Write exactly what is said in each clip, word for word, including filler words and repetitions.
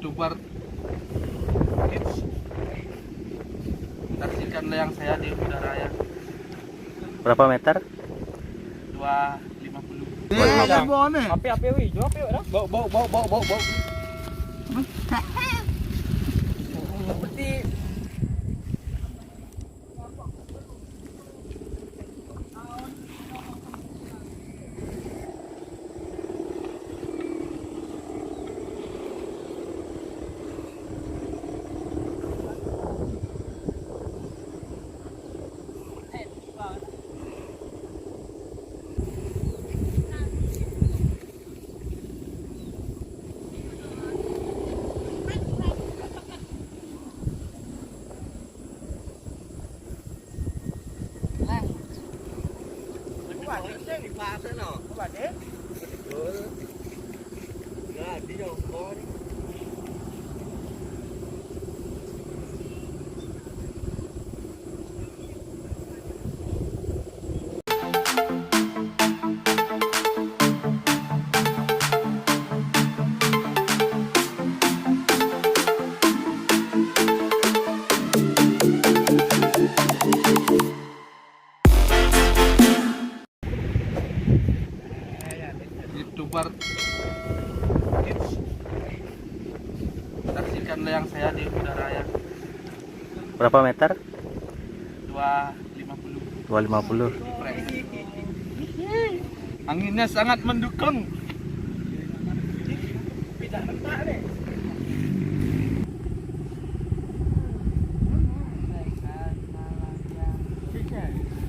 YouTuber. Saksikan layang saya di udara ya. Berapa meter? Dua lima puluh. Eh, ada bone. Api, api, wih, jawab yuk, dah. Bau, bau, bau, bau, bau, bau. Berarti YouTuber. Saksikan layang saya di udara ya. Berapa meter? Dua lima puluh. Dua lima puluh. Anginnya sangat mendukung.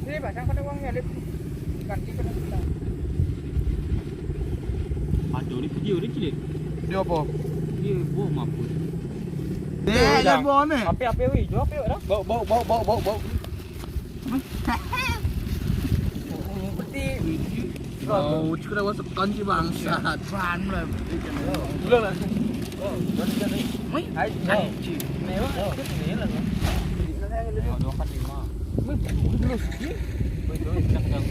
Sini, Pak, yang pada uangnya, Lip. Ganti kena kita. Aduh, ni video dia, Cik. Video apa? Dia buah mabuk. Eh, ada buah ni. Api, api, weh. Jawab, yuk, dah. Bau, bau, bau, bau, bau, bau. Berarti Bau, cakap dah masuk kunci bangsat. Ban lah. Ulang lah. Woi, hai, hai. Mewah. Mewah. Woi, dulu sikit. Woi, dulu, sedang, sedang.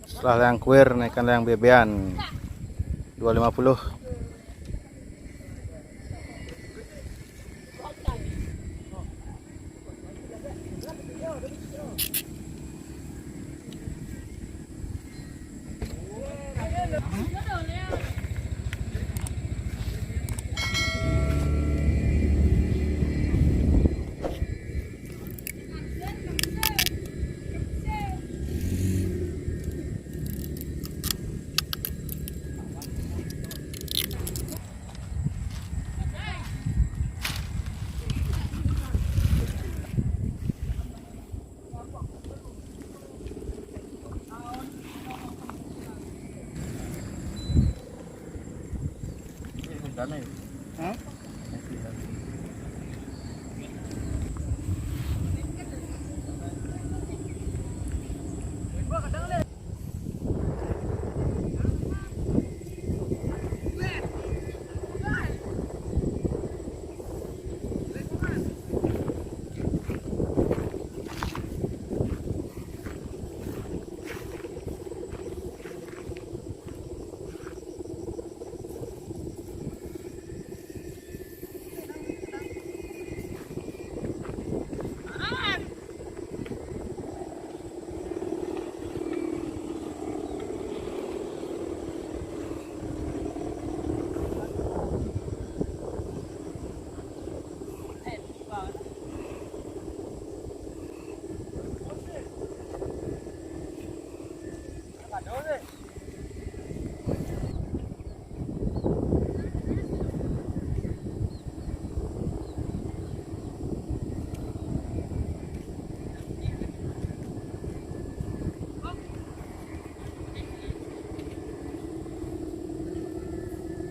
Setelah layang kuir, naikkan layang bebean. Dua lima puluh.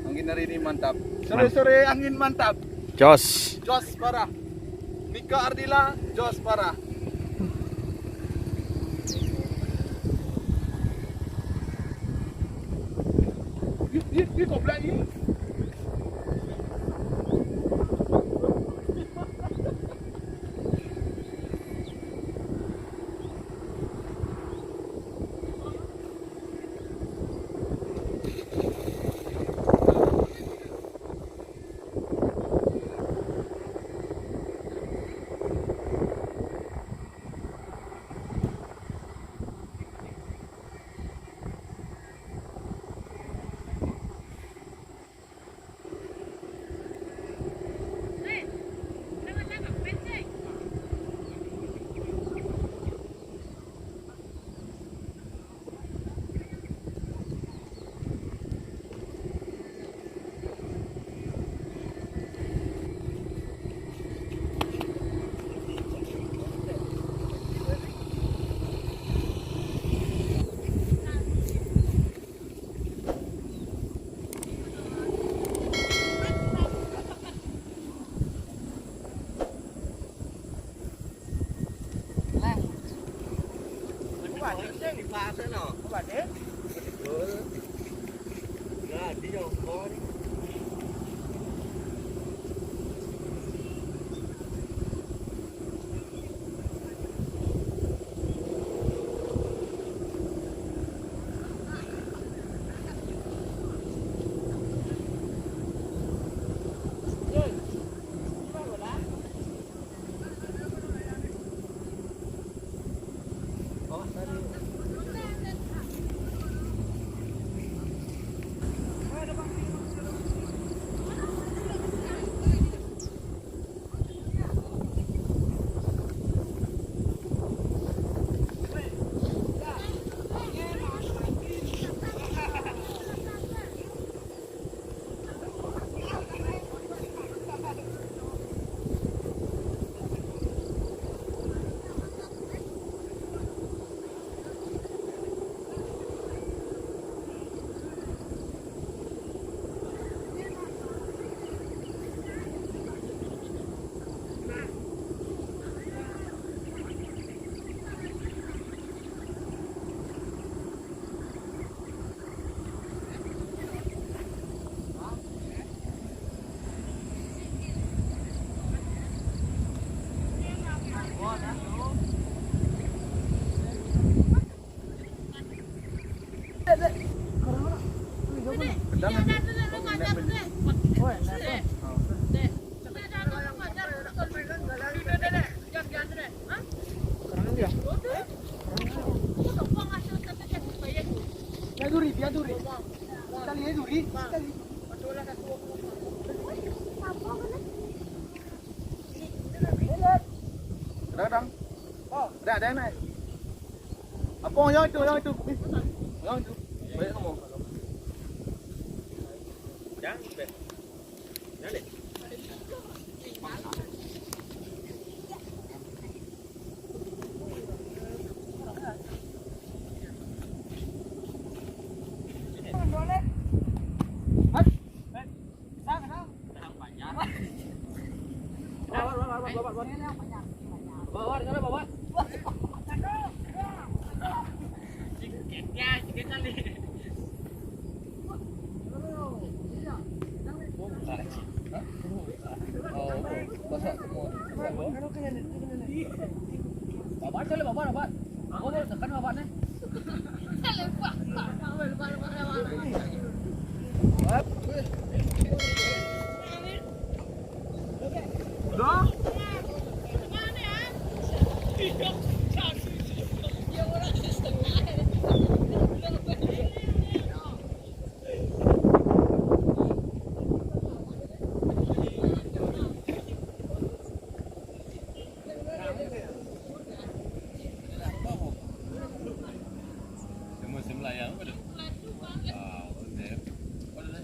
Angin hari ini mantap. Sore-sore angin mantap. Jos. Jos parah. Nika Ardila, jos parah. Ih, ih, ih, goblok ini. Biar duri, biar duri. Kita lihat duri. Kita lihat. Kadang-kadang. Oh, ada, ada naik. Apa yang itu, yang itu? Yang itu. Banyak kamu. Jangan, Beb. Jangan, deh. Babat, babat, babat. Aku mau tekan babatnya. Udah? Semua sebelah yang apa tu? Ah, boleh. Boleh.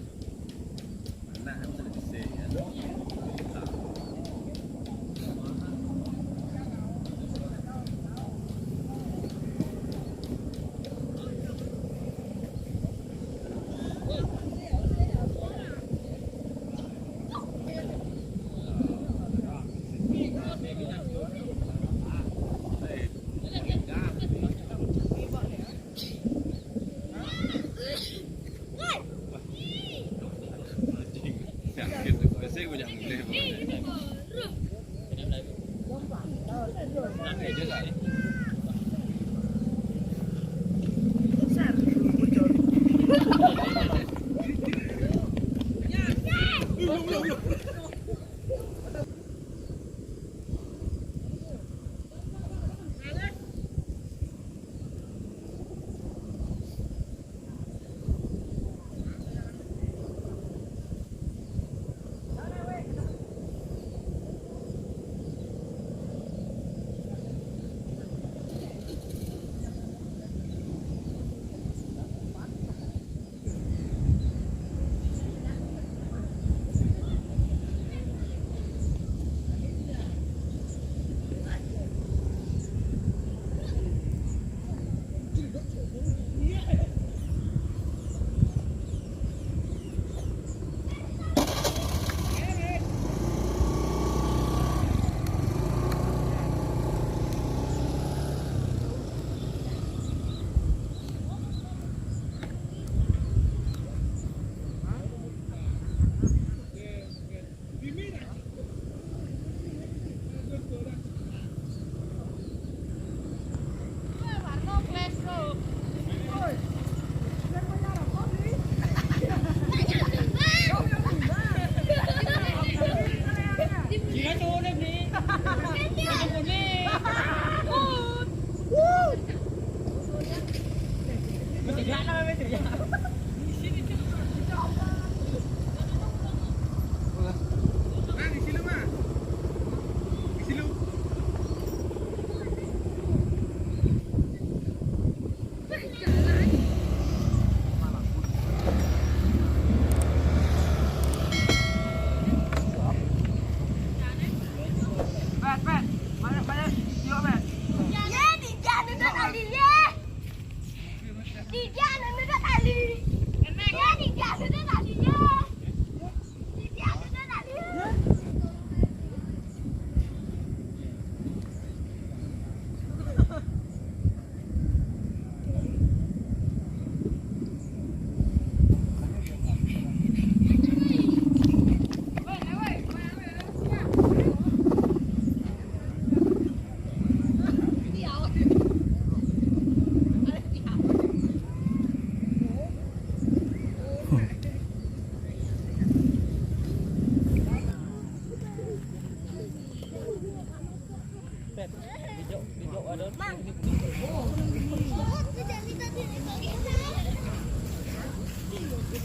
Tadi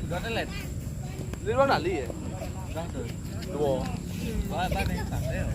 berapa, Let? Ini dua kali ya? Berapa tuh? Dua. Wah, tadi santai.